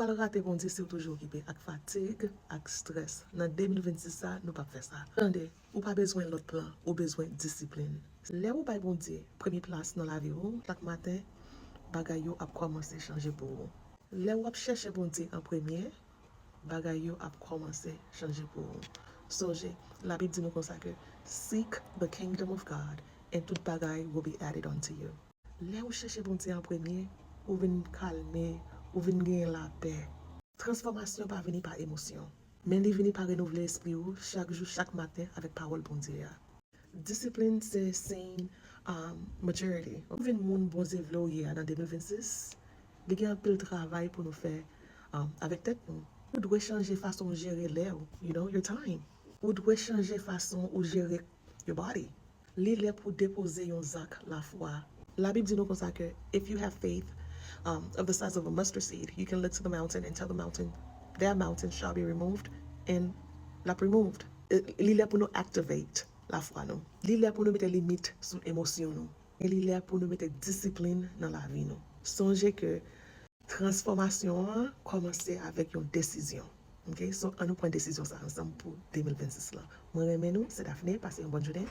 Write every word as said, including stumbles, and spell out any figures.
Al rate Bondye si w toujou okipe ak fatig, ak strès. Nan de mil vennsis sa, nou p ap fè sa. Tande, ou pa bezwen lòt plan, ou bezwen disiplin. Lè ou bay Bondye premye plas nan lavi w, chak maten, bagay yo ap kòmanse chanje pou ou. Lè w ap chèche Bondye an premye, bagay yo ap kòmanse chanje pou ou. Sonje, Labib di nou konsa ke, "Seek the kingdom of God, and tout bagay will be added unto you." Lè ou chèche Bondye an premye, ou vin kalme, ou vin genyen lapè. Transfòmasyon pa vini pa emosyon, men li vini pa renouvle espri ou chak jou, chak maten avèk pawòl Bondye a. Disiplin se siy, um, maturity. Ou vin moun Bondye vle w ye a nan de mil vennsis, li gen anpil travay pou nou fè, um, avèk tèt nou. Ou dwe chanje fason w jere lè w, you know, your time. Ou dwe chanje fason ou jere your body. Li lè pou depoze yon zak lafwa. Labib di nou konsa ke, "If you have faith, um, of the size of a mustard seed, you can look to the mountain and tell the mountain, that mountain shall be removed, and l ap removed." Eh, li lè pou nou activate lafwa nou. Li lè pou nou mete limit sou emosyon nou. E li lè pou nou mete disiplin nan lavi nou. Sonje ke transfòmasyon an kòmanse avèk yon desizyon. Ok? So, ann nou pran desizyon sa ansanm pou de mil vennsis lan. Mwen renmen nou, se Daphné, pase yon bòn jounen.